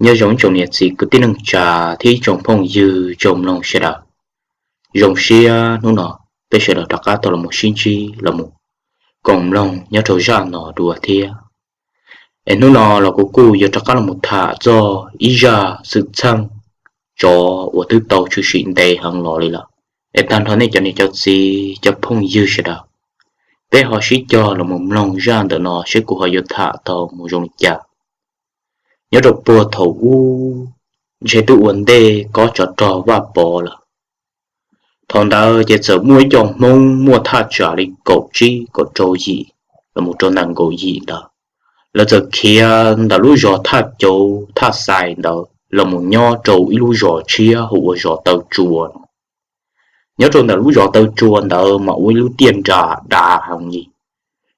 Nyob zoo ib tsoom niam txiv kwv tij neej tsa thiab ib tsoom phooj ywg tsoom mloog sawv daws. Zoo siab hnub no peb sawv daws rov qab tau los sib ntsib los koom mloog nyob rau zaj no dua thiab. Es hnub no los kuv kuj yuav rov qab los tham txog ib zaj xwm txheej tsov uas twb tau tshwm sim ntev heev los li lawm. Es tag nrho nej cov niam cov txiv cov phooj ywg sawv daws, peb ho sib cog los mloog zaj ntawm no seb kuv ho yuav tham tau mus zoo li cas. Nyob rau puag thaum ub, ntshe twb ua ntej kob tsov rog Vaj Pov lawm. Thaum ntawd ces txawm muaj ib co Hmoob muaj thaj tsam li kaum tsib kaum rau yim los mus rau ntawm nkaum yim ntawd, lawv txawm khiav ntawm lub zos Thaj Cauv Thaj Xais ntawd los mus nyob rau ib lub zos tshiab hu ua zos Taw Tsua no. Nyob rau ntawm lub zos Taw Tsua ntawd mas ua ib lub tiaj nras dav heev li,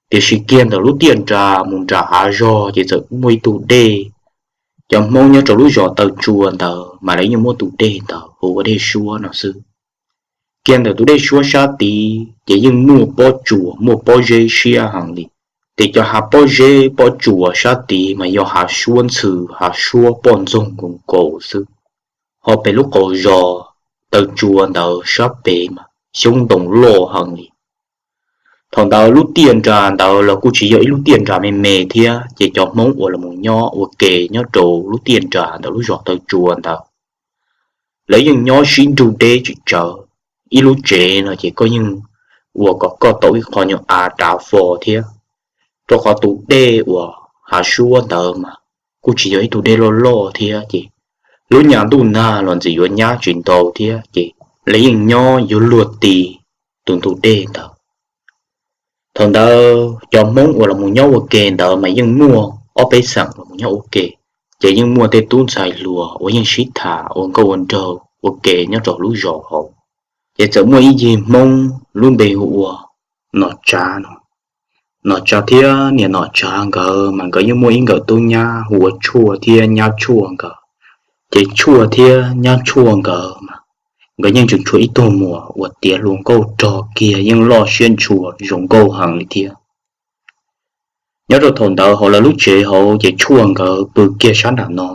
tiam sis kiag ntawm lub tiaj nras mus nram hav zog ces txawm muaj ib tug dej. Cov Hmoob nyob rau lub zos Taw Tsua ntawd mas lawv yeej muab tus dej ntawd hu ua dej suab no xwb. Kiag ntawm tus dej suab sab tid ces yeej muaj pob tsuas muaj pob zeb siab heev li. Ces cov hav pob zeb pob tsuas sab tid mas yog hav suab ntxhw, hav suab poj ntxoog nkaus nkaus xwb. Ho pem lub qaum zos Taw Tsua ntawd sab pem mas xyoob ntoo loj heev li. Thaum ntawd lub tiaj nras ntawd los kuj tsis yog ib lub tiaj nras me me thiab, ces cov Hmoob uas los mus nyob ua ke nyob rau lub tiaj nras ntawm lub zos Taw Tsua ntawd, lawv yeej nyob sib nrug deb tsis tsawg. Ib lub tsev no ces koj yeej ua kom koj tau ib qho nyuag av dav fo thiab, rau qhov tus dej uas hav suab ntawd mas kuj tsis yog ib tug dej loj loj thiab, ces lub nyas ntuj nag los ntxim yuav nyab tsis ntau thiab, ces lawv yeej nyob yuav luag ti tus ntug dej ntawd. Thaum ntawd cov Hmoob uas los mus nyob ua ke ntawd mas yeej muaj ob peb xeem los mus nyob ua ke, ces yeej muaj tej tub ntxhais hluas uas yeej sib tham ua nkauj ua nraug ua ke nyob rau lub zos hauv. Ces txawm muaj ib yig Hmoob lub npe hu ua Nom Tsav no. Nom Tsav thiab niam Nom Tsav nkawd mas nkawd yeej muaj ib nkawm tub nyab hu ua Tshuaj thiab nyab Tshuaj nkawd. Ces Tshuaj thiab nyab Tshuaj nkawd mas nkawd yeej tseem tshuav ib tug muam uas tiav hluas nkauj rog kiag yeej loj siab ntshua zoo nkauj heev li thiab. Nyob rau thaum ntawd hauv lawv lub tsev hauv ces Tshuaj nkawd pw kiag sab nram no,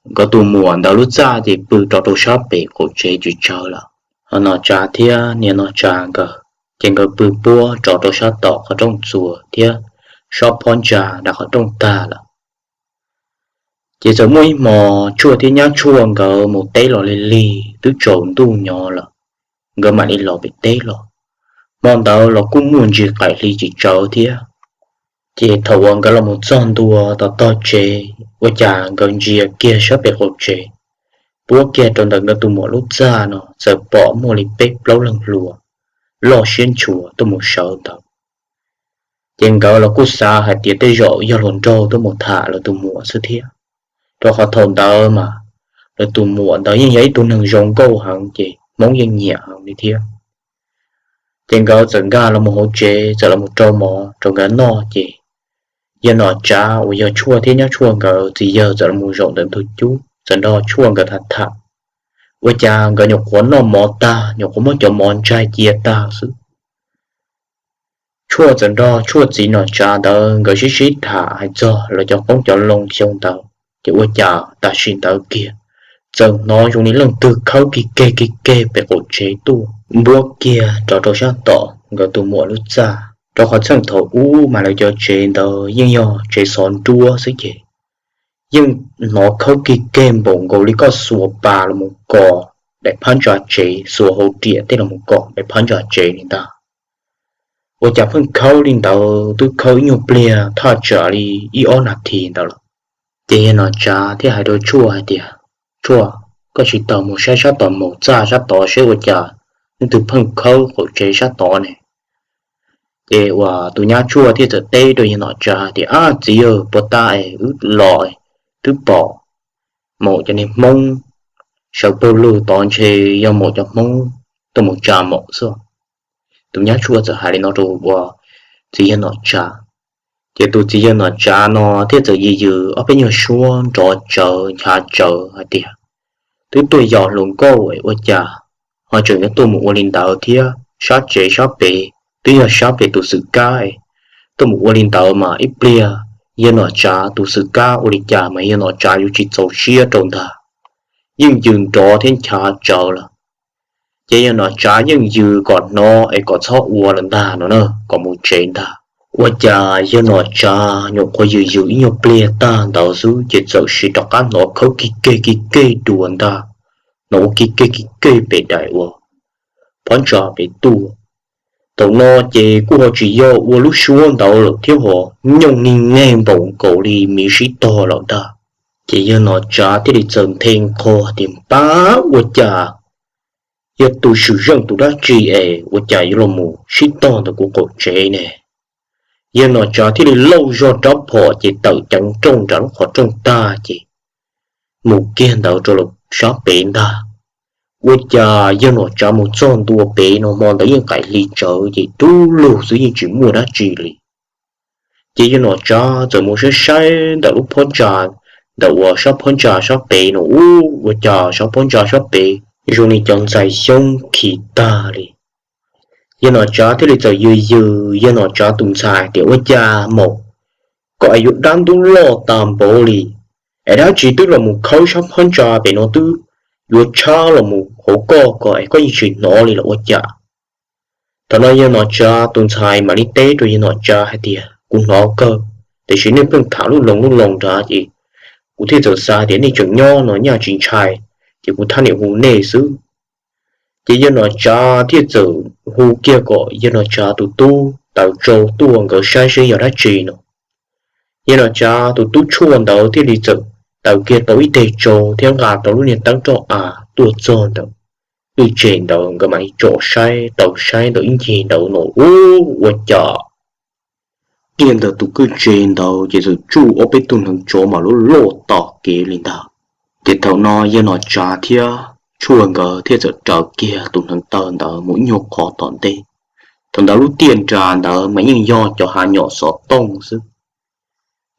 nkawd tus muam ntawd lub txaj ces pw rov rau sab pem qaum tsev tsis tsawg lawm. Ho Nom Tsav thiab niam Nom Tsav nkawd ces nkawd pw puab rov rau sab tom qhov rooj txuas thiab sob phab ntsa nram qhov rooj tag lawm. Ces txawm muaj ib hmo Tshuaj thiab nyab Tshuaj nkawd mus teb los lig lig twb tsaus ntuj nyo lawm, nkawd mam li los pem teb los. Hmo ntawd los kuj muaj ntsis qaim hli tsis tsawg thiab. Ces thaum uas nkawd los mus txog ntua tom tog tsev ua cas nkawd ntsia kiag sab pem qaum tsev, puab kiag rau ntawm nkawd tus muam lub txaj no txawm pom muaj li peb plaub leeg hluas loj siab ntshua tuaj mus sawv ntawd. Ces nkawd los kuj xav hais tias tej zaum yog hluas nraug tuaj mus tham lawv tus muam xwb thiab, rau qhov thaum ntawd mas lawv tus muam ntawd yeej yog ib tug neeg zoo nkauj heev ces Hmoob yeej nyiam heev li thiab. Ces nkawd txawm nkag los mus hauv tsev txawm los mus rau mov rau nkawd noj ces yawg Nom Tsav uas yog Tshuaj thiab nyab Tshuaj nkawd txiv yawg txawm los mus zaum ntawm ntug cub txawm nrog Tshuaj nkawd tham tham. Ua cas nkawd nyuam qhuav noj mov tag nyuam qhuav muab cov mov ntsaig cia tag xwb, Tshuaj txawm nrog Tshuaj txiv Nom Tsav ntawd nkawd sib sib tham hais txog lawv cov qoob cov loo xyoo ntawd, ces ua cas tam sim ntawd kiag txawm hnov zoo li leej twg khawb kig keg kig keg pem qaum tsev tuaj npuab kiag rov rau sab tom nkawd tus muam lub txaj, rau qhov txheej thaum ub mas lawv cov tsev ntawd yeej yog tsev xov nruab xwb ces yeej hnov khawb kig keg npaum nkaus li koj xuas pas los mus kos daim phab ntsa tsev, xuas hauv riam tej los mus kos daim phab ntsa tsev li ntag. Ua cas pheej khawb li ntawd twb khawb ib nyuag pliag thaj tsam li ib ob nas this ntawd lawm. Ces yawg Nom Tsav thiaj hais rau Tshuaj hais tias, Tshuaj, koj tsis tau mus saib sab tom maum txaj sab tod seb ua cas leej twg pheej khawb qaum tsev sab tod ne? Ces uas tus nyab Tshuaj thiaj txawm teb rau yawg Nom Tsav tias, Ab txiv, puas tas es wb los twb pom maum cov niag Hmoob sawv pawg lug tod ntshe yog maum cov Hmoob tuaj mus tsa maum xwb. Tus nyab Tshuaj txawm hais li no rau uas txiv yawg Nom Tsav. Ces tus txiv yawg Nom Tsav no thiaj txawm yws yws ob peb nyuag suab nrov tsawv nchav tsawv hais tias, Twb tuaj yos hluas nkauj ua cas ho tseem yuav tuaj mus ua li ntawd thiab? Sab tsev sab pem twb yog sab pem tus xwm kab, tuaj mus ua li ntawd mas ib pliag Yawg Nom Tsav tus xwm kab ua li cas mas Yawg Nom Tsav yuav tsis txaus siab rau ntag, yeej yws nrov thiab nchav tsawv lawm. Ces Yawg Nom Tsav yeej yws kom hnov es kom txhob ua lawm ntag no na, kom mus tsev ntag. Ua cas Yawg Nom Tsav nyuam qhuav yws yws ib nyuag pliag tag ntawd xwb ces txawm sim rov qab hnov khawb kig keg kig keg dua ntag, hnov ua kig keg kig keg pem daim uas phab ntsa pem tuaj. Thaum no ces kuj ho tsis yog ua lub suab ntawd lawm thiab, ho nyooj neeg nkaus li miv sib tog lawm ntag. Ces Yawg Nom Tsav thiaj li txawm nthe nqho tias, Pab, ua cas yog tus swm zeej tus dab tsi es ua cas yuav los mus sib tog ntawm kuv qaum tsev ne? Yawg Nom Tsav thiaj li lauj zog rab phom ces tawm ceev nrooj nram lub qhov rooj tag ces mus kiag ntawd rau sab pem ntag. Ua cas Yawg Nom Tsav mus txog ntua pem no hmo ntawd yeej qaim hli tsawv ces dub lug xwb yeej tsis muaj dab tsi li. Ces Yawg Nom Tsav txawm mus saib saib ntawm lub phab ntsa, ntawm uas sab phab ntsa sab pem no, ua cas sab phab ntsa sab pem zoo li cov ntxhais xyoob khi tag li. Yawg Nom Tsav thiaj li txawm yws yws Yawg Nom Tsav tus ntxhais tias, Ua cas mas koj es yuav dab ntub loj tag npaum li, es dab tsi twb los mus khawb sab phab ntsa pem no twb yuav tshab los mus hauv koj ko es koj yeej tsis hnov li los ua cas? Thaum no Yawg Nom Tsav tus ntxhais mam li teb rau Yawg Nom Tsav hais tias, Kuv hnov kawg, tiam sis nej pheej tham lub loo lub loo nrad ces kuv thiaj txawm xav tias nej tseem nyob no nyaj tsis ntshai, ces kuv thiaj niam hu nej xwb. Ces Yawg Nom Tsav thiaj txawm hu kiag kom Yawg Nom Tsav tus tub taws tsau tuaj nkawd saib seb yog dab tsi no. Yawg Nom Tsav tus tub tshuaj ntawd thiaj li txawm taws kiag tau ib teg tsau thiab nqa tau lub niag teeb roj av tuaj txog ntawm kwj tse ntawd, nkawd mam li tsom saib tau saib ntawm ib ncig ntawd no, ua cas kiag ntawm tus kwj tse ntawd ces txawm tsuj ob peb tug hneev tsov mas loj loj tom kev li ntag. Ces thaum no Yawg Nom Tsav thiab tshuaj nkawd thiaj txawm raws kiag tus hneev taw ntawd mus ib nyuag qhov tom ntej. Thaum ntawd lub tiaj nras ntawd mas yeej yog cov hav nyom xov tooj xwb.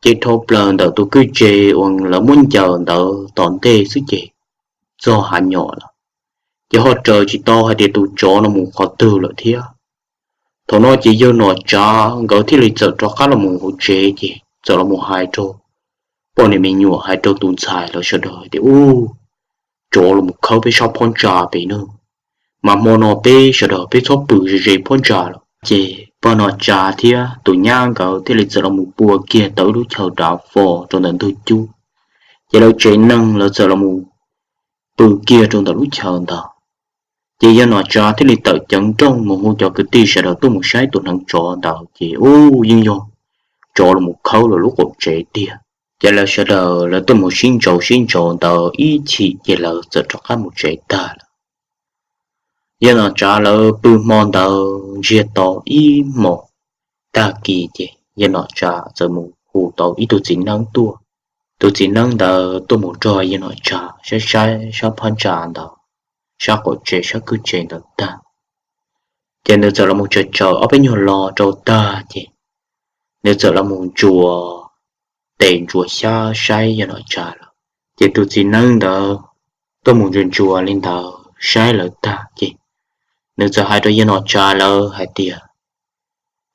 Ces dhau plaws ntawm tus kwj tse uas lawv muab ncaws ntawd tom ntej xwb ces txog hav nyom lawm, ces ho raws tsis tau hais tias tus tsov no mus qhov twg lawm thiab. Thaum no ces Yawg Nom Tsav nkawd thiaj li txawm rov qab los mus hauv tsev ces txawm los mus hais rau poj niam me nyuam, hais rau tus ntxhais lawv sawv daws tias, Ub, tsov los mus khawb peb sab phab ntsa pem no, mas hmo no peb sawv daws peb txhob pw ze ze phab ntsa lawm. Ces poj Nom Tsav thiab tus nyab nkawd thiaj li txawm los mus pua kiag tau ib lub chaw dav fo rau ntawm ntug cub, ces lawv tsev neeg lawv txawm los mus pw kiag rau ntawm lub chaw ntawd. Ces Yawg Nom Tsav thiaj li tawm ceev nrooj mus hu cov kwv tij sawv daws tuaj mus saib tus hneev tsov ntawd ces ub, yeej yog tsov los mus khawb lawv lub qaum tsev tiag. Ces lawv sawv daws lawv tuaj mus sib ntsauv sib ntsauv ntawd ib chim ces lawv txawm rov qab mus tsev tag lawm. Yawg Nom Tsav lawv pw hmo ntawd ntsiag to ib hmos, tag kis ces Yawg Nom Tsav txawm mus hu tau ib tug txiv neeb tuaj. Tus txiv neeb ntawd tuaj mus nrog Yawg Nom Tsav saib saib sab phab ntsa ntawd, sab qaum tsev sab kwj tsev ntawd tag, ces nws txawm los mus tsaws tsaws ob peb nyuag lo rau tag ces nws txawm los mus ntsuas tes ntsuas xyab saib Yawg Nom Tsav lawm. Ces tus txiv neeb ntawd tuaj mus ntsuas ntsuas li ntawd saib lawv tag ces nws txawm hais rau Yawg Nom Tsav lawv hais tias,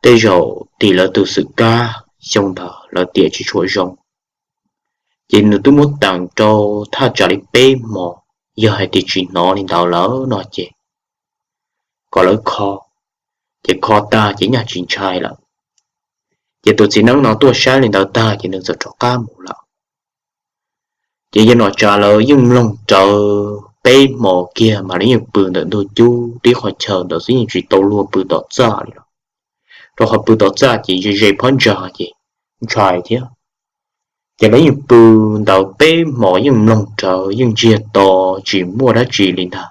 Tej zaum tim lawv tus xwm kab xyoo ntawd lawv tiam tsis tshua zoo, ces nws twb muab teem rau thaj tsam li peb hmos, yog hais tias tsis hnov li ntawd lawm no ces kom lawv kho, ces kho tag ces nyaj tsis ntshai lawm. Ces tus txiv neeb no tuaj saib li ntawd tag ces nws txawm rov qab mus lawm. Ces Yawg Nom Tsav lawv yeej mloog rawv peb hmos kiag mas lawv yeej pw ntawm ntug cub tib qhov chaw ntawd xwb, yeej tsis tau luag pw tom txaj li lawm, rau qhov pw tom txaj ces ze ze phab ntsa ces ntshai thiab. Ces lawv yeej pw ntawd peb hmos yeej mloog rawv yeej ntsiag to tsis muaj dab tsi li ntag.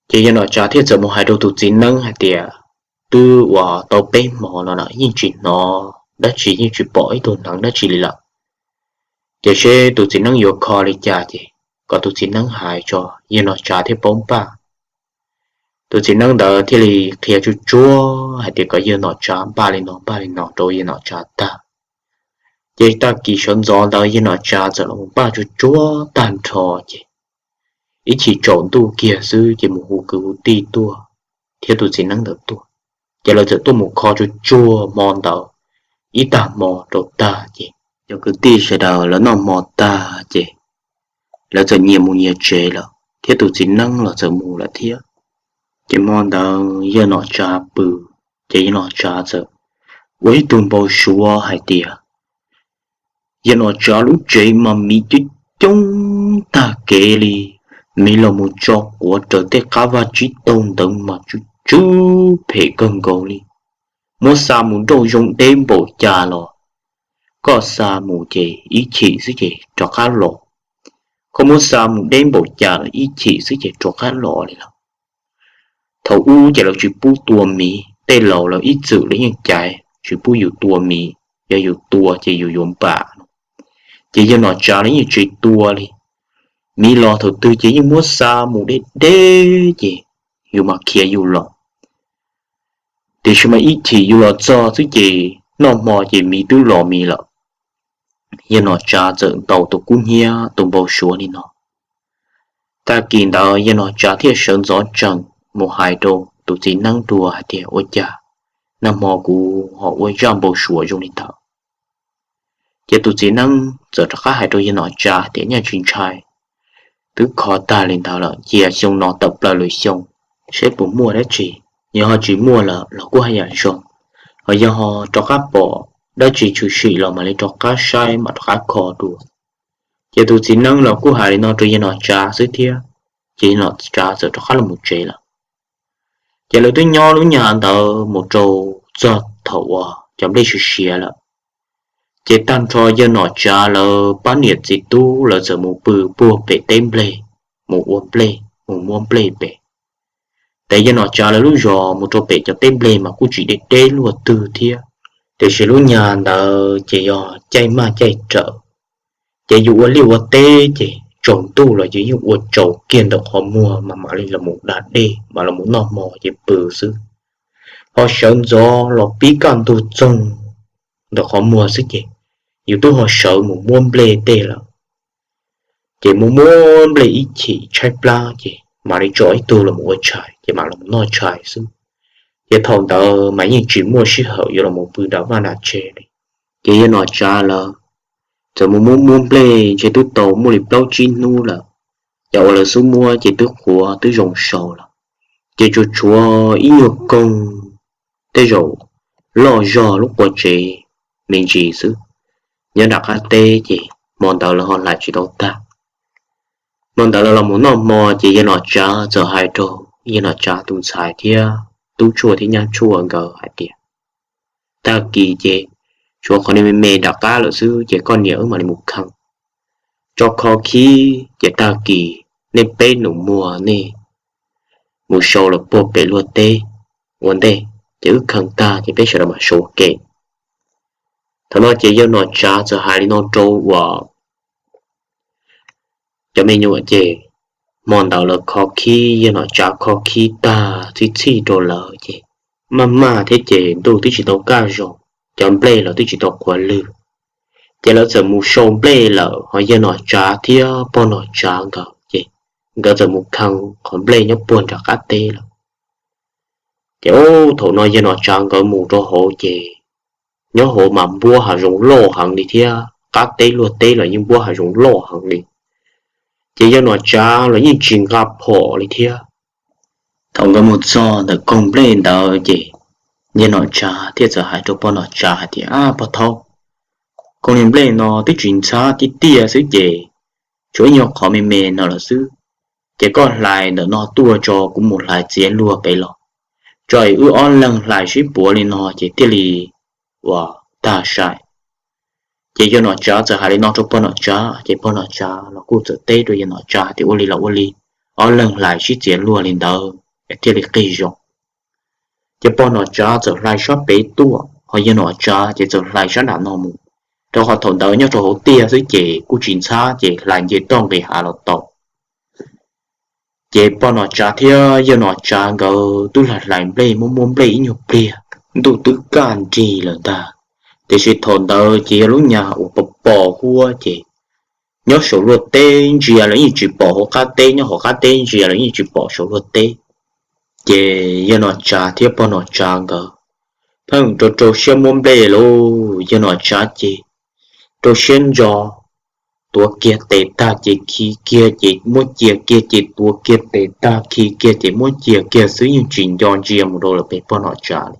Ces Yawg Nom Tsav thiaj txawm mus hais rau tus txiv neeb hais tias, Twb ua tau peb hmos no lawm yeej tsis hnov dab tsi yeej tsis pom ib tug hneev dab tsi li lawm. Ces seb tus txiv neeb yuav kho li cas ces kom tus txiv neeb hais tso, Yawg Nom Tsav thiaj paub npaj. Tus txiv neeb ntawd thiaj li qhia tsuag tsuag hais tias kom Yawg Nom Tsav npaj li no npaj li no rau Yawg Nom Tsav tag. Ces tag kis sawv ntxov ntawd Yawg Nom Tsav txawm los npaj tsuag tsuag tag nrho ces ib chim tsaus ntuj kiag xwb ces mus hu kwv hu tij tuaj thiab tus txiv neeb ntawd tuaj. Ces lawv txawm tuaj mus kho tsuag tsuag hmo ntawd, ib tag hmo rau tag ces cov kwv tij sawv daws lawv noj hmo tag ces lawv txawm nyias mus nyias tsev lawm thiab tus txiv neeb los txawm mus lawm thiab. Ces hmo ntawd yawg Nom Tsav pw, ces yawg Nom Tsav txawm ua ib tug npau suav hais tias yawg Nom Tsav lub tsev mas miv coob coob tag kev li, miv los mus tso quav raws tej qab vaj tsib taug ntawd mas tsw tsw phem kawg nkaus li. Muab xa mus nrauj zoo deb npaum cas los koj xa mus ces ib chim xwb ces rov qab los. Koj muab xa mus deb npaum cas los ib chim xwb ces rov qab los li lawm. Thaum ub ces lawv tsis pub tua miv, tej laus lawv ib txwm lawv yeej caiv tsis pub yus tua miv, yog yus tua ces yus yuav npam. Ces yawg Nom Tsav lawv yeej tsis tua li. Miv los thaum twg ces yeej muab xa mus deb deb ces yus mam khiav yus los. Tiam sis mas ib chim yus los txog xwb ces noj hmo ces miv twb los miv lawm. Yawg Nom Tsav txawm ntaus tus kub hnyiab tus npau suav li no. Tag kis ntawd yawg Nom Tsav thiaj sawv ntxov tsees mus hais rau tus txiv neeb dua hais tias, ua cas nag hmo kuv ho ua zaj npau suav zoo li ntawd? Ces tus txiv neeb txawm rov qab hais rau yawg Nom Tsav tias, nyaj tsis ntshai, twb kho tag li ntawd lawm, cia xyoo no tawm plaws lwm xyoo seb puas muaj dab tsi. Yog ho tsis muaj lawm los kuj haj yam zoo, ho yog ho rov qab pom dab tsi tshwm sim los mam li rov qab saib mam rov qab kho dua. Ces tus txiv neeb los kuj hais li no rau yawg Nom Tsav xwb thiab, ces yawg Nom Tsav txawm rov qab los mus tsev lawm. Ces lawv twb nyob lub nyag ntawd mus rau txog thaum uas cov nplej siav siav lawm. Ces tag nrho yawg Nom Tsav lawv pab niam txiv tub lawv txawm mus pw puag pem teb nplej, mus ua nplej mus muab nplej pem. Ces yawg Nom Tsav lawv lub zos mus rau pem cov teb nplej mas kuj tsis deb deb luaj twg thiab, tiam sis lub nyag ntawd ces yog caij maj caij rawm. Ces yus ua liaj ua teb ces tsaus ntuj los yus yeej ua tsaus kiag ntawm qhov muag mas mam li los da dej mas los mus noj hmo ces pw xwb. Ho sawv ntxov los pib kaj ntug txoog ntawm qhov muag xwb ces yus twb ho sawv mus muab nplej tej lawm. Ces mus muab nplej ib chim tshaib plab ces mam li tso ib tug los ua tshais ces mam los noj tshais xwb. Ces thaum ntawd mas yeej tsis muaj sij hawm yuav los pw nram vaj nram tsev li. Ces yawg Nom Tsav lawv txawm mus muab muab nplej ntshe twb tau muaj li plaub tsib hnub lawm. Cov uas lawv xub muab ces twb qhuav twb zoo sau lawm. Ces tsuas tshuav ib nyuag koog tej zaum loj zog lub qua tsev me ntsis xwb. Nyob nram qab teb ces hmo ntawd lawv ho hlais tsis tau tag. Hmo ntawd lawv los mus noj hmo ces yawg Nom Tsav txawm hais rau yawg Nom Tsav tus ntxhais thiab tub tshuaj thiab nyab tshuaj nkawd hais tias, tag kis ces tshuav qhov niag me me nram qab lawm xwb ces koj niam wb mam li mus kheev tso kho khib ces tag kis nej peb nus muag nej mus sau los puag pem luag teb ua ntej, ces wb kheev tag ces peb sawv daws mam sau ua ke. Thaum no ces yawg Nom Tsav txawm hais li no rau uas cov me nyuam ces hmo ntawd lawv kho khib, yawg Nom Tsav kho khib tag txhij txhij rau lawv ces maj maj thiab ces ntuj twb tsis tau kaj zog, cov nplej los twb tsis tau qhuav lwg. Ces lawv txawm mus sau nplej lawm, ho yawg Nom Tsav thiab pog Nom Tsav nkawd ces nkawd txawm mus kheev qhov nplej nyob puag nram qab teb lawm. Ces thaum no yawg Nom Tsav nkawd mus rau hauv ces nyob hauv mas npuab hav zoov loj heev li thiab qab teb luag teb los yeej npuab hav zoov loj heev li. Ces yawg Nom Tsav los yeej tsis nqa phom li thiab. Thaum nkawd mus txog ntawm koog nplej ntawd ces yawg Nom Tsav thiaj txawm hais rau pog Nom Tsav hais tias, pog thaub, koog niag nplej no twb tsis ntxhab tiag tiag xwb ces tshuav ib nyuag qhov me me no lawm xwb. Ces koj hlais ntawm no tuaj tso kuv mus hlais txiav luag pem los, tso es wb ob leeg hlais sib puav li no ces thiaj li uas tag sai. Ces yawg Nom Tsav txawm hais li no rau pog Nom Tsav ces pog Nom Tsav los kuj txawm teb rau yawg Nom Tsav tias ua li los ua li, ob leeg hlais sib txiav luag li ntawd thiaj li qig zoo. Ces pog Nom Tsav txawm hlais sab pem tuaj, ho yawg Nom Tsav ces txawm hlais sab nram no mus, rau qhov thaum ntawd nyob rau hauv tiag xwb ces kuj tsis ntxhab ces hlais nce toj nqis hav los tau. Ces pog Nom Tsav thiab yawg Nom Tsav nkawd twb hlais hlais nplej muab muab nplej ib nyuag pliag, ntuj twb kaj nrig lawm ntag. Tiam sis thaum ntawd ces yog lub nyag uas pos pos huab ces nyob saum luag teb ntsia los yeej tsis pom hauv qab teb, nyob hauv qab teb ntsia los yeej tsis pom saum luag teb. Ces yawg Nom Tsav thiab pog Nom Tsav nkawd pheej rau rau siab muab nplej lauj. Yawg Nom Tsav ces rau siab ntso, tuav kiag tes tag ces khi kiag ces muab cia kiag ces tuav kiag tes tag khi kiag ces muab cia kiag xwb, yeej tsis nco ntsia mus rau lawm pem pog Nom Tsav li.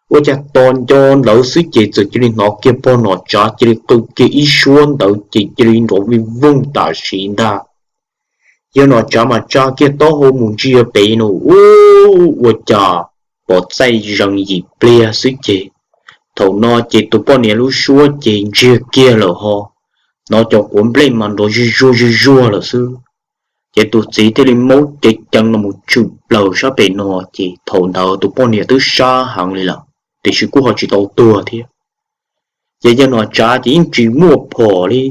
Ua cas tos nco ntawd xwb ces txawm cia li hnov kiag pog Nom Tsav cia li qw kiag ib suab ntawd ces cia li nrov vij voog tam sim ntag. Yawg Nom Tsav mas tsa kiag taub hau mus ntsia pem no, ua cas pom txaij zees yim pliag xwb ces thaum no ces tus poj niam lub suab ces ntsiag kiag lawm ho, hnov cov quav nplej mas nrov zuj zuag zuj zuag lawm xwb. Ces tus txiv thiaj li maub cev cees los mus tshwm plaws sab pem no, ces thaum ntawd tus poj niam twb sab heev li lawm, tiam sis kuj ho tsis tau tuag thiab. Ces yawg Nom Tsav ces yeej tsis muaj phom li,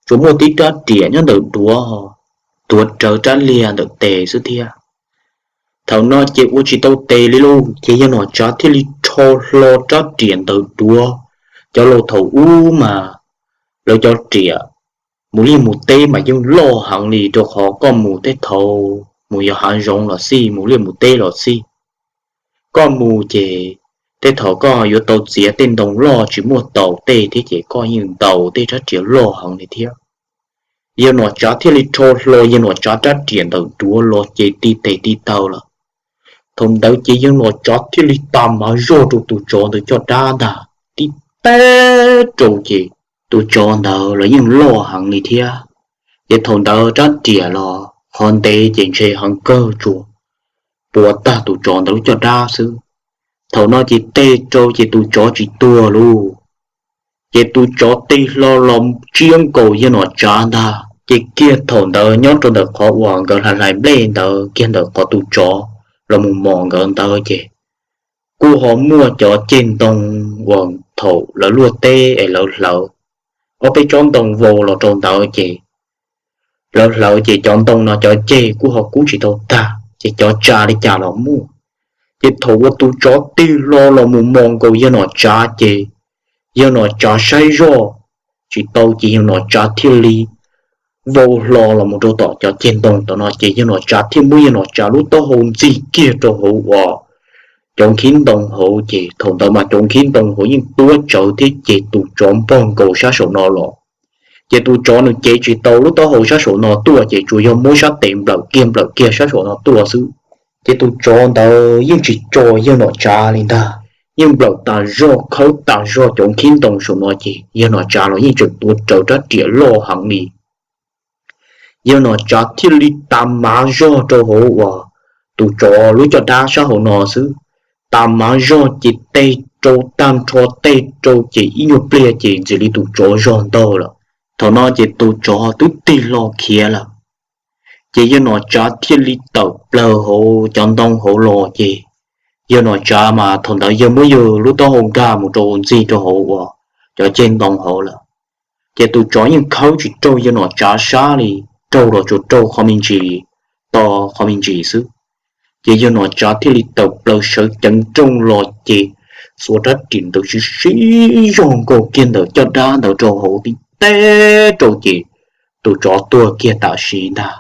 tsuas muaj tib rab riam nyob ntawm duav, tuav rawv rab liag ntawm tes xwb thiab. Thaum no ces ua tsis tau tes li lauj, ces yawg Nom Tsav thiaj li rho hlo rab riam ntawm duav. Cov laus thaum ub mas lawv cov riam mus liaj mus teb mas yeej loj heev li, rau qhov koj mus tej thaum mus yos hav zoov los xij, mus liaj mus teb los xij, koj mus ces tej thaum koj yuav tau txiav tej ntoo loj tsis muaj taus tej thiab ces koj yeej ntaus tej rab riam loj heev li thiab. Yawg Nom Tsav thiaj li rho hlo yawg Nom Tsav rab riam ntawm duav los ces ti tes ti taw lawm. Thaum ntawd ces yawg Nom Tsav thiaj li tas mav zog rau tus tsov ntawd caj dab ntag, tib teg rau ces tus tsov ntawd los yeej loj heev li thiab. Ces thaum ntawd rab riam los qhov ntev ces ntshe heev kawg, tsuas puas tag tus tsov ntawd lub caj dab xwb. Thaum no ces teg rau ces tus tsov tsis tuag lauj. Ces tus tsov tig hlo los tsiab nkaus yawg Nom Tsav ntag. Ces kiag thaum ntawd nyob rau ntawm qhov uas nkawd hlais hlais nplej ntawd, kiag ntawm qhov tus tsov los mus mos nkawd ntawd ces kuj ho muaj cov ceg ntoo uas thaum lawv luaj teb es lawv hlawv ob peb tsob ntoo vau los rau ntawd ces lawv hlawv ces cov ntoo no cov ceg kuj ho kub tsis tau tag, ces cov tsa li cas los muaj. Ces thaum uas tus tsov tig hlo los mus mos nkaus yawg Nom Tsav ces yawg Nom Tsav saib zoj tsis tau ces yawg Nom Tsav thiaj li vau hlo los mus rau tom cov ceg ntoo tom no ces yawg Nom Tsav thiaj muab yawg Nom Tsav lub taub hau ntxig kiag rau hauv uas cov nkhib ntoo hauv ces thaum ntawd mas cov nkhib ntoo hauv yeej tuab tsawv thiab ces tus tsov npog nkaus sab saum no los. Ces tus tsov nws cev tsis tau lub taub hau sab saum no tuaj ces tsuas yog muab sab tes nplawm kiag nplawm kiag sab saum no tuaj xwb. Ces tus tsov ntawd yeej tsis tso yawg Nom Tsav li ntag, yeej nplawm tas zog khawb tas zog cov nkhib ntoo saum no ces yawg Nom Tsav los yeej tseem tuav rawv rab riam loj heev li. Yawg Nom Tsav thiaj li tas mav zog rau hauv uas tus tsov lub caj dab sab hauv no xwb. Tas mav zog ces teg rau tag nrho, teg rau ces ib nyuag pliag ces ntxim li tus tsov zog ntaug lawm. Thaum no ces tus tsov twb tig hlo khiav lawm. Ces yawg Nom Tsav thiaj li tawm plaws hauv cov ntoo hauv los ces yawg Nom Tsav mas thaum ntawd yawg muab yawg lub taub hau nkag mus rau ntxig rau hauv uas cov ceg ntoo hauv lawm. Ces tus tsov yeej khawb tsis raug yawg Nom Tsav sab li, raug los tsuas raug qhov me ntsis, to qhov me ntsis xwb. Ces yawg Nom Tsav thiaj li tawm plaws sawv ceev nrooj los ces xuas rab riam ntawd sib sib zog nkaus kiag ntawm caj dab ntawd rau hauv tib teg rau ces tus tsov tuag kiag tam sim ntag.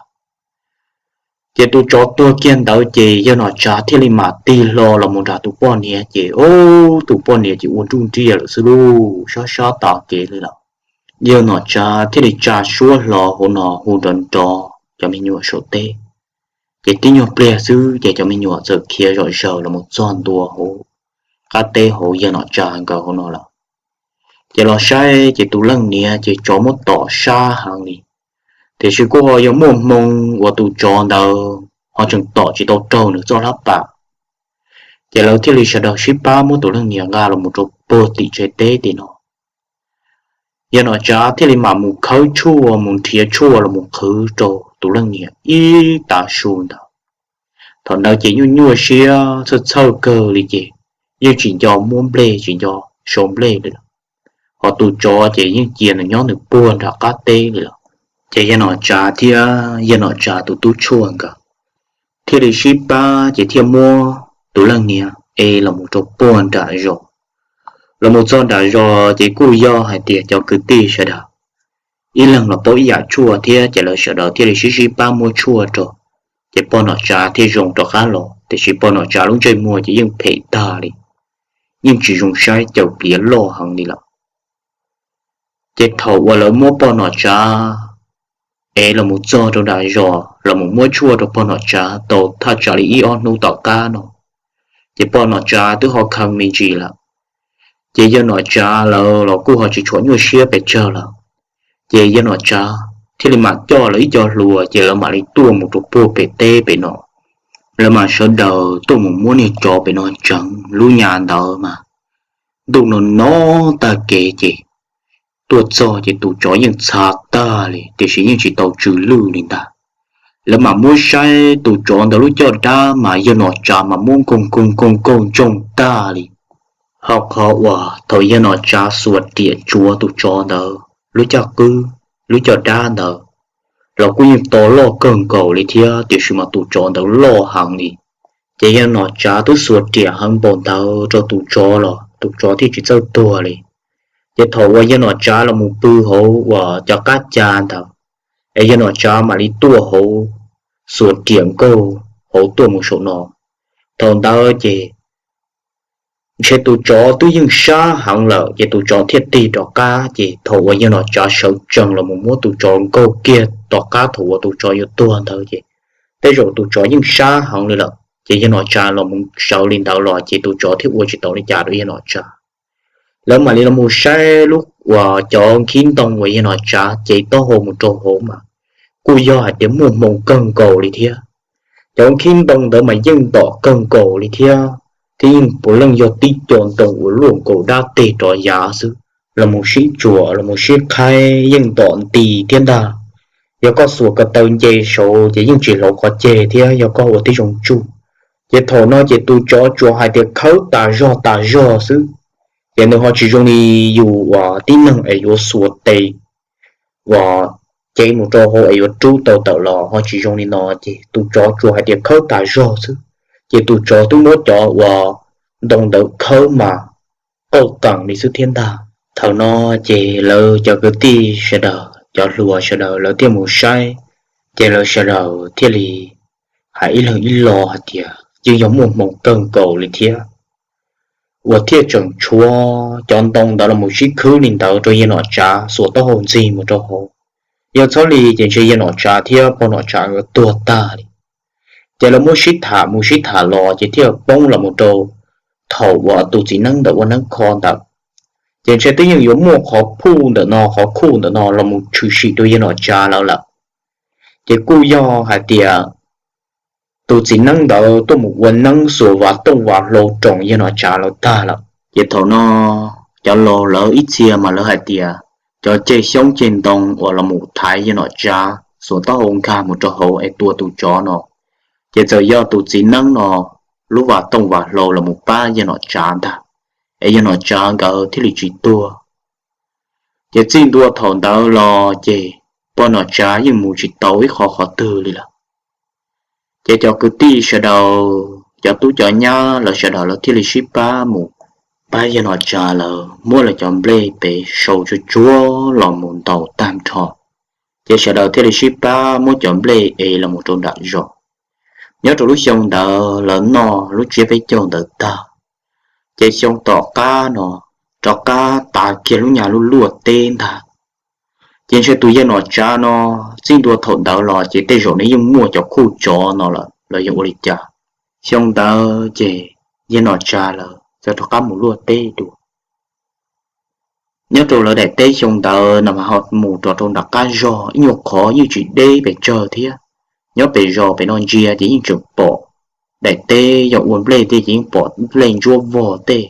Ces tus tsov tuag kiag ntawd ces yawg Nom Tsav thiaj li mam tig hlo los mus nram tus poj niam ces ub, tus poj niam ces ua nruj nriaj lawm xwb lauj, sab sab tas kev li lawm. Yawg Nom Tsav thiaj li tsa suab hlo hauv no hu nrov nrov cov me nyuam saum teb. Ces tib nyuag pliag xwb ces cov me nyuam txawm khiav zom zaws los mus txog ntua hauv qab teb hauv yawg Nom Tsav nkawd hauv no lawm. Ces los saib ces tus leej niam ces tsov muab tom sab heev li, tiam sis kuj ho yog muaj hmoo uas tus tsov ntawd ho tseem tom tsis tau raug nws txoj hlab pas. Ces lawv thiaj li sawv daws sib pab muab tus leej niam nqa los mus rau puag tim tsev teb tim no. Yawg Nom Tsav thiaj li mam mus khawb tshuaj mus nrhiav tshuaj los mus qhwv rau tus leej niam ib tav su ntawd. Thaum ntawd ces nyuaj nyuaj siab txhawj txhawj kawg li ces yeej tsis nco muab nplej tsis nco sau nplej li lawm. Ho tus tsov ces yeej cia nws nyob nws puag nram qab teb li lawm. Ces yawg Nom Tsav thiab yawg Nom Tsav tus tub tshuaj nkawd thiaj li sib pab ces thiaj muab tus leej niam ev los mus rau puag nram zos. Los mus txog nram zos ces kuj yog hais tias cov kwv tij sawv daws ib leeg los paub ib yam tshuaj thiab ces lawv sawv daws thiaj li sib sib pab muab tshuaj rau. Ces pog Nom Tsav thiaj zoo rov qab los, tiam sis pog Nom Tsav lub ntsej muag ces yeej phem tag li. yeej tsis zoo saib, caws pliav loj heev li lawm. Ces thaum uas lawv muab poj nom tsav ev los mus txog rau nram zos los mus muab tshuaj rau poj nom tsav tau thaj tsam li ib ob hnub tom qab no, ces poj nom tsav twb ho khee me ntsis lawm. Ces yawg nom tsav lawv los kuj ho tsis tshua nyuaj siab pes tsawg lawm. Ces yawg nom tsav thiaj li mam coj lawv ib co hluas ces lawv mam li tuaj mus rau puag pem teb pem no. Lawv mam sawv daws tuaj mus muab niag tsov pem no tseev. Lub nyas ntawd mas ntuj no no tag kev ces tuaj txog ces tus tsov yeej txhav tag li tiam sis yeej tsis tau tsw lwj li ntag. Lawv mam muab saib tus tsov ntawd lub caj dab mas yawg nom tsav mas muab nkoog nkoog nkoog nkoog ntsoog tag li. Ho qhov uas thaum yawg nom tsav xuas riam tsuav tus tsov ntawd lub caj qwb, lub caj dab ntawd los kuj yeej to loj kawg nkaus li thiab tiam sis mas tus tsov ntawd loj heev li. Ces yawg nom tsav twb xuas riam heev npaum ntawd rau tus tsov los tus tsov thiaj tsis txawj tuag li. Ces thaum uas yawg nom tsav los mus pw hauv uas cov qab ca ntawd, es yawg nom tsav mam li tuaj hauv, xuas riam nkaug hauv tuaj mus saum no. Thaum ntawd ces ntshe tus tsov twb yeej sab heev lawm ces tus tsov thiaj tig rov qab. Ces thaum uas yawg nom tsav sawv tsees los mus muab tus tsov nkaug kiag tom qab thaum uas tus tsov yuav tuag ntawd ces tej zaum tus tsov yeej sab heev li lawm ces yawg nom tsav los mus sawv li ntawd los ces tus tsov thiaj ua tsis tau li cas rau yawg nom tsav. Lawv mam li los mus saib lub uas cov nkhib ntoo uas yawg nom tsav cev taub hau mus rau hauv mas kuj yog hais tias muaj hmoo kawg nkaus li thiab. Cov nkhib ntoo ntawd mas yeej ntom kawg nkaus li thiab, thiab yeej puav leej yog tib co ntoo uas luaj nkaus dab teg rov yav xwb. Los mus sib tsuam los mus sib qhaib yeej ntom nti thiab ntag. Yog koj xuas ko taw nce saud ces yeej tsis hlauv qhov ceg thiab yog koj ua tib zoo tsuj. Ces thaum no ces tus tsov tsuas hais tias khawb tas zog tas zog xwb. Ces nws ho tsis zoo li yus uas tib neeg es yuav xuas tes uas cev mus rau hauv es yuav rub tau tawm los ho tsis zoo li no. Ces tus tsov tsuas hais tias khawb tas zog xwb, ces tus tsov twb muab cov uas ntoo ntawd khawb mas qauj qees li xwb thiab ntag. Thaum no ces lawv cov kwv tij sawv daws, cov hluas sawv daws lawv thiaj mus saib, ces lawv sawv daws thiaj li hais ib leeg ib lo hais tias yeej yog muaj hmoo kawg nkaus li thiab, uas thiaj tseem tshuav cov ntoo ntawd los mus sib khwb li ntawd rau yawg nom tsav xuas taub hau ntxig mus rau hauv. Yog txhob li ces ntshe yawg nom tsav thiab poj nom tsav nkawd tuag tag li. Ces lawv muab sib tham mus sib tham los ces thiaj poob los mus rau thaum uas tus txiv neeb ntawd ua neeb kho ntawd. Ces ntshe twb yeej yuav muaj qhov phuj ntawm no qhov khuj ntawm no los mus tshwm sim rau yawg nom tsav lawv lawm. Ces kuj yog hais tias tus txiv neeb ntawd tuaj mus ua neeb xuas vas tooj vas hlau roos yawg nom tsav lawv tag lawm. Ces thaum no cov laus lawv ib txhia mas lawv hais tias cov ceg xyoob ceg ntoo uas los mus thaiv yawg nom tsav xuas taub hau nkag mus rau hauv es tua tus tsov no, ces txawm yog tus txiv neeb no lub vas tooj vas hlau los mus pab yawg nom tsav ntag, es yawg nom tsav nkawd thiaj li tsis tuag. Ces txij ntua thaum ntawd los ces poj nom tsav yeej mus tsis tau ib qho qhov twg li lawm. Ces cov kwv tij sawv daws, cov tub cov nyab lawv sawv daws lawv thiaj li sib pab mus pab yawg nom tsav lawv muab lawv cov nplej pem sau tsuag tsuag los mus ntaus tag nrho. Ces sawv daws thiaj li sib pab muab cov nplej es los mus rau nram zos. Nyob rau lub xyoo ntawd lawv noj lub tsiab peb caug ntawd tag, ces xyoo tom qab no rov qab tas kiag lub nyas luj luaj teb ntag. Ces ntshe tus yawg nom tsav no txij ntua thaum ntawd los ces tej zaum nws yeej muaj cov khuj tsov no lawm los yog ua li cas. Xyoo ntawd ces yawg nom tsav lawv txawm rov qab mus luaj teb dua. Nyob rau lawv daim teb xyoo ntawd no mas ho mus rov rau nram qab zog ib nyuag qhov yeej tsis deb pes tsawg thiab. Nyob pem zos pem no ntsia ces yeej tseem pom daim teb yog ua nplej tej ces yeej pom nplej ntsuab vog tej,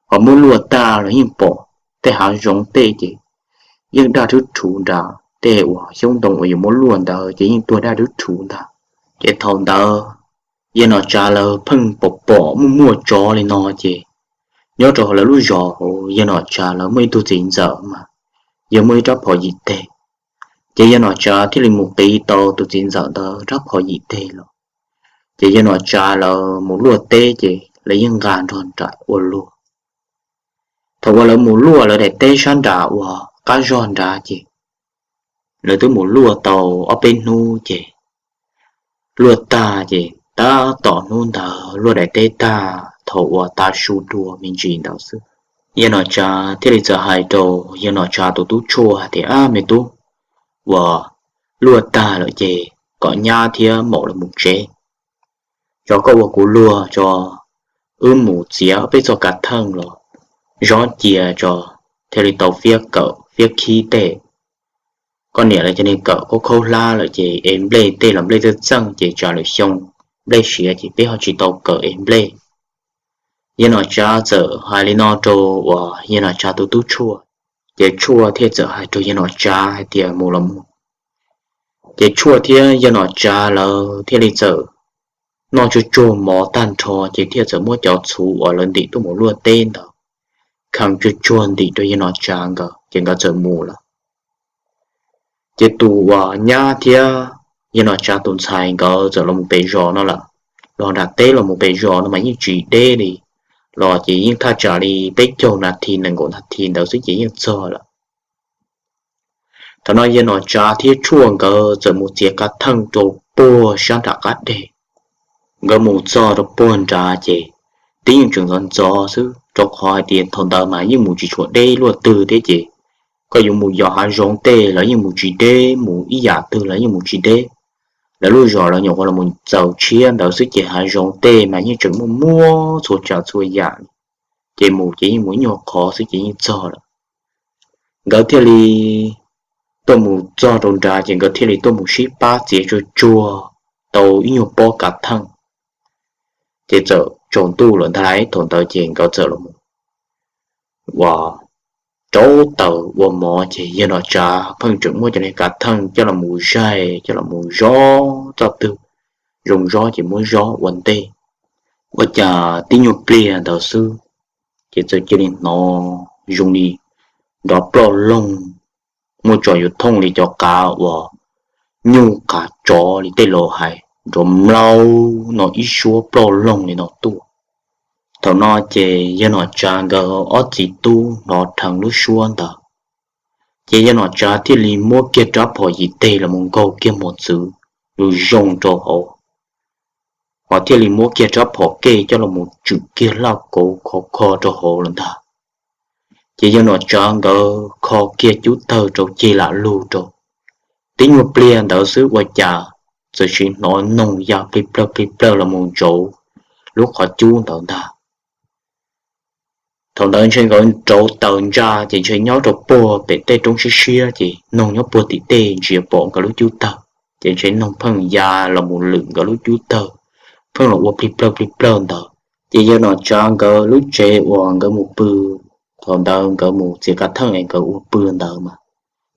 ho muab luaj tag los yeej pom tej hav zoov tej ces yeej daj rhwb rhuv nrad, tej uas xyoob ntoo uas yuav muab luaj ntawd ces yeej tuag daj rhwb rhuv ntag. Ces thaum ntawd yawg nom tsav lawv pheej pom pom muaj muaj tsov li no ces nyob rau hauv lawv lub zos hauv yawg nom tsav lawv muaj ib tug txiv ntxawm mas yog muaj ib rab phom yim teg. Ces yawg nom tsav thiaj li mus qiv tau tus txiv ntxawm ntawd rab phom yim teg los. Ces yawg nom tsav lawv mus luaj teb ces lawv yeej nqa nrog nraim ua luag. Thaum uas lawv mus luaj lawv daim teb sab nram uas qab zog nrad ces lawv twb mus luaj tau ob peb hnub ces luaj tag ces tab tom hnub ntawd luaj daim teb tag thaum uas tav su dua me ntsis ntawd xwb. Yawg Nom Tsav thiaj li txawm hais rau yawg Nom Tsav tus tub tshuaj hais tias, Ab me tub, uas luaj tag lawm ces kom nyab thiab maum los mus tsev, tso koj ua kuv luag tso, wb mus txiav peb txoj kav theej los zov cia tso, thiaj li tau fiab kawm fiab khib tej. Koj niam lawv cov neeg kawm khaub khaub hlab lawm ces ev nplej tej los nplej txawj txeej ces tsam lwm xyoo nplej siav ces peb ho tsis tau kawm ev nplej. Yawg Nom Tsav txawm hais li no rau uas yawg Nom Tsav tus tub tshuaj, ces tshuaj thiaj txawm hais rau yawg Nom Tsav hais tias, Mus los mus. Ces tshuaj thiab yawg Nom Tsav lawv thiaj li txawm noj tsuag tsuag mov tag nrho ces thiaj txawm muab cov txhuv uas lawv ntim tuaj mus luaj teb ntawd kheev tsuag tsuag ntim rau yawg Nom Tsav nkawd ces nkawd txawm mus lawm. Ces tus uas nyab thiab yawg Nom Tsav tus ntxhais nkawd txawm los mus pem zos no lawm. Los nram teb los mus pem zos no mas yeej tsis deb li, los ces yeej thaj tsam li peb caug nas this nees nkaum nas this ntawd xwb ces yeej txog lawm. Thaum no yawg Nom Tsav thiab tshuaj nkawd txawm mus txiav kav theej rau puag sab nram qab deg. Nkawd mus txog rau puag nrad ces twb yeej tseem ntxov ntxov xwb, rau qhov hais tias thaum ntawd mas yeej mus tsis tshua deb luaj twg thiab ces koj yuav mus yos hav zoov tej los yeej mus tsis deb, mus ib yam twg los yeej mus tsis deb. Lawv lub zos lawv nyuam qhuav los txaus tshiab ntawd xwb ces hav zoov tej mas yeej tseem muaj muaj txhua tsav txhua yam, ces mus ces yeej mus ib nyuag qhov xwb ces yeej txog lawm. Nkawd thiaj li tuaj mus txog rau nrad ces nkawd thiaj li tuaj mus sib pab txiav tsuag tsuag tau ib nyuag pob kav theej. Ces txawm tsaus ntuj lawm ntag lauj, thaum ntawd ces nkawd txawm los ua rauv taws ua mov ces yawg Nom Tsav pheej tseem muab cov niag kav theej coj los mus zaig coj los mus zov, txoj twg zoo zov ces muab zov ua ntej. Ua cas tib nyuag pliag ntawd xwb ces txawm cia li hnov zoo li nrov ploj loog, muaj tso yuav thooj li cov qav uas nyuj qav tsov li tej laus hais, nrov mlaug no ib suab ploj loog li no tuaj. Thaum no ces yawg Nom Tsav nkawd ob txiv tub hnov dheev lub suab ntawd, ces yawg Nom Tsav thiaj li muab kiag rab phom yim teg los mus nkaug kiag mos txwv zoo zoo rau hauv, ho thiaj li muab kiag rab phom kej coj los mus tswm kiag laj kauv khov kho rau hauv lawm ntag. Ces yawg Nom Tsav nkawd kho kiag cub tawg rau cig lam lug rau. Tib nyuag pliag ntawd xwb ua cas txawm sim hnov noog ya plig plawg plig plawg los mus ntsauv lub qhov cub ntawd ntag. Thaum ntawd ntshe nkawd rauv taws ntsa ces ntshe nyob rau puag pem tej roob siab siab ces noog nyob puag tim tej ntsia pom nkawd lub cub tawg, ces ntshe noog pheej ya los mus lwm nkawd lub cub tawg, pheej los ua plig plawg plig plawg ntawd. Ces yawg Nom Tsav nkawd lub tsev uas nkawd mus pw, thaum ntawd nkawd mus txiav kav theej es nkawd ua pw ntawd mas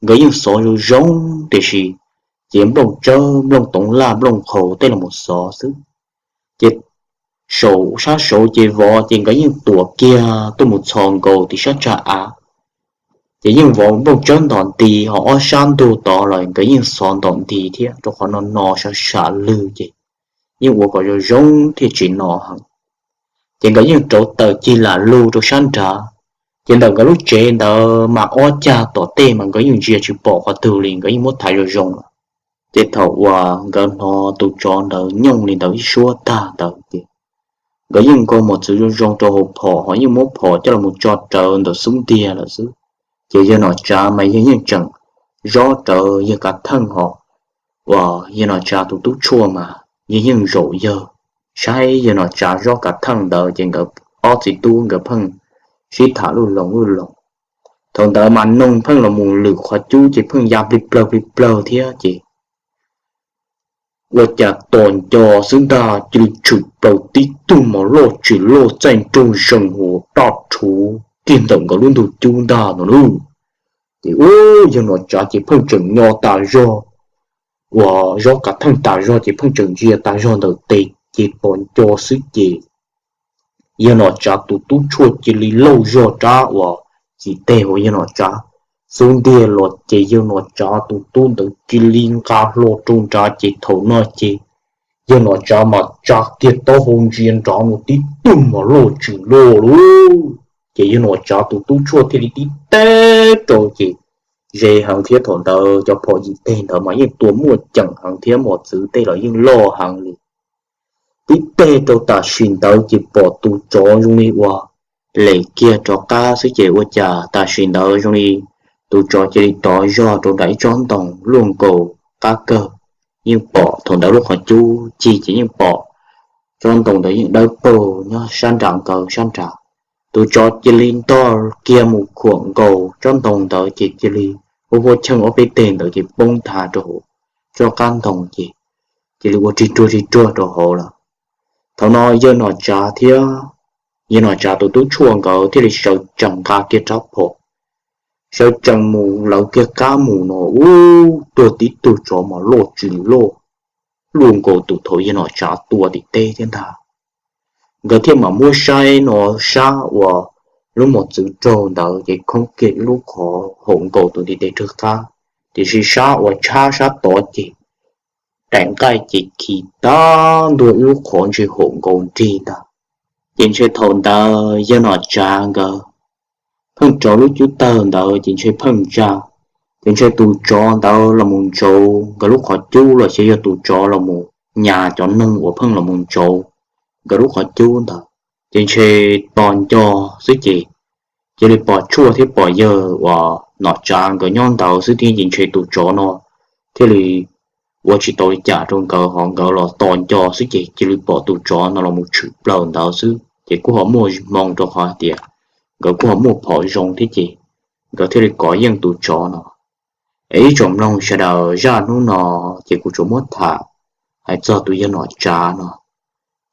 nkawd yeej xov zoo zoo, tiam sis ces nplooj tsawb nplooj toov laj nplooj qhaus tej los mus xov xwb. Ces saum sab saud ces vov ces nkawd yeej tuam kiag tuaj mus txhos nkaus tim sab tsag av. Ces yeej vov nplooj tsawb ntom nti, ho ob sab ntug tod los nkawd yeej xov ntom nti thiab, rau qhov no no sab sam lwg ces yeej ua kom zoo zoo thiaj tsis no heev. Ces nkawd yeej rauv taws cig lam lug rau sab nrad. Ces ntawm nkawd lub tsev ntawd mas ob cag tom tej mas nkawd yeej ntsia tsis pom qhov twg li, nkawd yeej muab thaiv zoo zoo lawm. Ces thaum uas nkawd hnov tus tsov ntawd nyooj li ntawd ib suab tag ntawd ces nkawd yeej nkaug mos txwv zoo zoo rau hauv phom, ho yeej muab phom coj los mus tso rawv ntawm xub ntiag lawm xwb. Ces yawg Nom Tsav mas yawg yeej tseem zob rawv yawg kav theej ho, uas yawg Nom Tsav tus tub tshuaj mas yawg yeej zaum yawg saib yawg Nom Tsav zob kav theej ntawd ces nkawd ob txiv tub nkawd pheej sib tham luj loos luj loos. Thaum ntawd mas noog pheej los mus lwm qhov cub ces pheej ya plig plawg plig plawg thiab ces ua cas tom nco xwb ntag cia li tshwm plaws tib tug mos loj tsis loj txaij nraug zees huas raj rhuv kiag ntawm nkawd lub ntug cub ntag no lauj. Ces ub, yawg Nom Tsav ces pheej tseem nyo tas zog, uas zob kav theej tas zog ces pheej tseem ntsia tas zog ntawm tes ces tom nco xwb ces yawg Nom Tsav tus tub tshuaj cia li lauj zog rab uas txim teg hauv yawg Nom Tsav xub ntiag los ces yawg Nom Tsav tus tub ntawd cia li nqa hlo rau nrad ces thaum no ces yawg Nom Tsav mas tsa kiag taub hau ntsia nrad mus tib tug mos loj tsis loj lauj. Ces yawg Nom Tsav tus tub tshuaj thiaj li tib teb rau ces ze heev thiab, thaum ntawd cov phom yim teg ntawd mas yeej tua muaj ceem heev thiab, mos txwv tej los yeej loj heev li. Tib teg rau tam sim ntawd ces pom tus tsov zoo li uas lem kiag rov qab xwb ces ua cas tam sim ntawd zoo li tus tsov cia li rov zog rau nram ib tsob ntoo luaj nkaus qab kawg. Yeej pom thaum ntawd lub qhov cub cig ces yeej pom tsob ntoo ntawd yeej dawb paug nyob sab nram nkawd sab nrad. Tus tsov cia li ntog kiag mus khuam nkaus tsob ntoo ntawd ces cia li ua huaj cheej ob peb teg ntawd ces poob nthav rau hauv tsob qab ntoo ces cia li ua rig ruag rig ruag rau hauv lawm. Thaum no yawg Nom Tsav thiab yawg Nom Tsav tus tub tshuaj nkawd thiaj li sawv tsees nqa kiag rab phom, sawv tsees mus lawv kiag qab mus no ub, tuag tib tug tsov mas loj tsis loj, luaj nkaus tus thaum yawg Nom Tsav tua tim teb thiab ntag. Nkawd thiaj mam muab saib no sab uas lub mos txwv raug ntawd ces khoob kiag ib lub qhov haum nkaus tus ntiv tes rwg qab, tiam sis sab uas tshab sab tod ces daim nqaij ces khi tag ntua ib lub qhov ntshe haum nkaus nrig ntag. Ces ntshe thaum ntawd yawg Nom Tsav nkawd pheej rauv lub cub tawg ntawd ces ntshe pheej ntsa, ces ntshe tus tsov ntawd los mus ntsauv nkawd lub qhov cub los sis yog tus tsov los mus nyas cov neeg uas pheej los mus ntsauv nkawd lub qhov cub ntawd, ces ntshe tos nco xwb ces cia li pom tshuaj thiab pom yawg uas Nom Tsav nkawd nyob ntawd xwb thiab ces ntshe tus tsov no thiaj li ua tsis tau li cas rau nkawd, ho nkawd los tos nco xwb ces cia li pom tus tsov no los mus tshwm plaws ntawd xwb ces kuj ho muaj hmoo rau qhov hais tias nkawd kuj ho muaj phom zoo thiab ces nkawd thiaj li kov yeej tus tsov no. Es ib tsoom mloog sawv daws, zaj hnub no ces kuv tsuas muab tham hais txog tus yawg Nom Tsav no,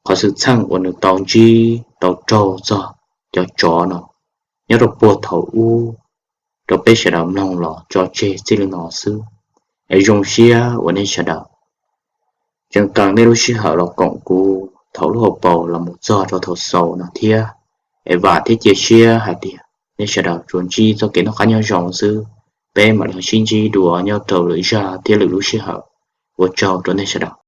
qhov xwm txheej uas nws tau ntsib tau raug txog cov tsov no nyob rau puag thaum ub rau peb sawv daws mloog los tso tseg txij li no xwb. Es zoo siab uas nej sawv daws tseem qee nej lub sij hawm los koom kuv thaum lub hauv paus los mus txog rau thaum xaus no thiab. Es vam thiab cia siab hais tias nej sawv daws tsuas ntsib txoj kev noj qab nyob zoo xwb. Peb mam li sib ntsib dua nyob rau lwm zaj thiab lwm lub sij hawm. Ua tsaug rau nej sawv daws.